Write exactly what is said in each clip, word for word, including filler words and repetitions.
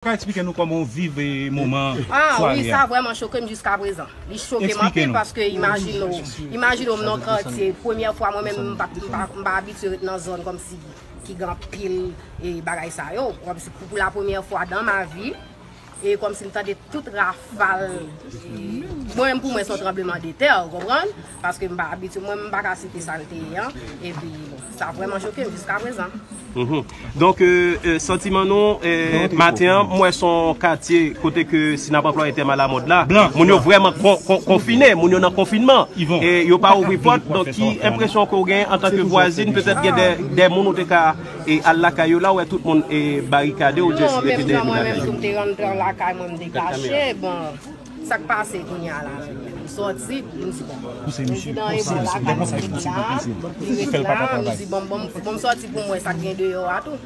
Ka eksplike nou kòman w viv, eh, moman an? Ah wi, sa vrèman choke m jiska prezan. Li choke m anpil paske imajine w, imajine w m nan katye, premyè fwa mwen menm m pa, m pa, m pa abitye ret nan zòn kòmsi ki gen anpil, eh, bagay sa yo, kòmsi pou, pou la premyè fwa dans ma vie, e kòmsi m tande tout rafal, eh, mwen menm pou mwen se yon tranblemanntè, ou konprann? Paske m pa abitye, mwen menm m pa ka site sa l te ye an, epi bon, sa vrèman choke m jiska prezan. Mhm. Donk, eh, eh, santiman nou, eh, maten an, m wè se yon katye kote ke si n ap anplwaye tèm alamòd la, moun yo vrèman kon, kon, konfine, moun yo nan konfinman. E yo pa ouvri pòt, donk ki enpresyon ke w gen antanke vwazin, petèt gen de, de moun ou te ka, eh, al lakay yo la, ou wè tout moun, eh, barikade, ou just rete dèyè lakay yo? Non, menm jan mwen menm tou m te rantre lakay mwen, m te kache, bon. Sa k pase kounye a la? M sòti, m di bon. Prezidan e bon lakay mwen la, li ret la, m di bon, bon, bon, m sòti pou m wè sa k gen deyò a tou.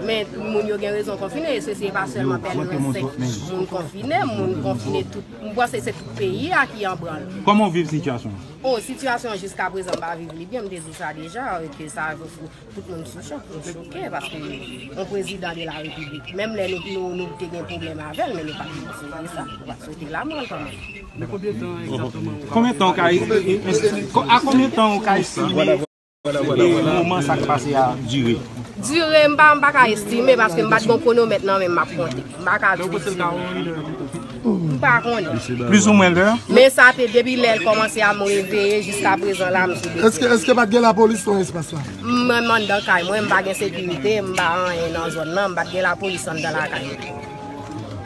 Men moun yo gen rezon konfine, e se, se pa sèlman Pèleren senk moun konfine, moun konfine tout, m panse se tout peyi a ki an branl. Kòman w viv sitiyasyon an? Oh, sitiyasyon an jiska prezan m pa viv li byen, m te di w sa deja, ke sa, tout moun sou chòk, nou choke, paske yon prezidan de la repiblik, menm lè nou, nou, nou te gen pwoblèm avè l, men nou pa t vin swete sa, nou pa t swete lanmò l kanmenm. Konbyen tan w ka, a konbyen tan w ka estime, eh, moman sa k pase a dire? Dire, m pa, m pa ka estime, paske m pa t gen kwonomèt nan men m, m ap konte. M pa ka di w. M pa konnen. Plizoumwen lè? Men sa te depi lè l kòmanse a m reveye jiska prezan la, m sou de. Èske, èske pa t gen lapolis nan espas la? Mwen, m anndan kay mwen, m pa gen sekirite, m pa anyen nan zòn nan, m pa t gen lapolis anndan lakay mwen.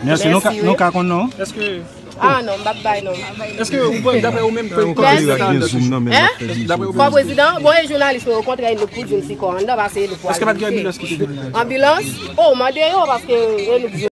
Mèsi, nou ka, nou ka konn non? Èske Ah non, m p ap bay non. Èske ou, daprè ou menm, kò prezidan anndan toujou? Kò prezidan? Bon, e jounalis mwen, okontrè, e nou k pou di m si kò anndan, paske e nou k pou al verifye. Èske pa t gen anbilans ki te vin la? Anbilans? Oh, mande yo, paske e nou k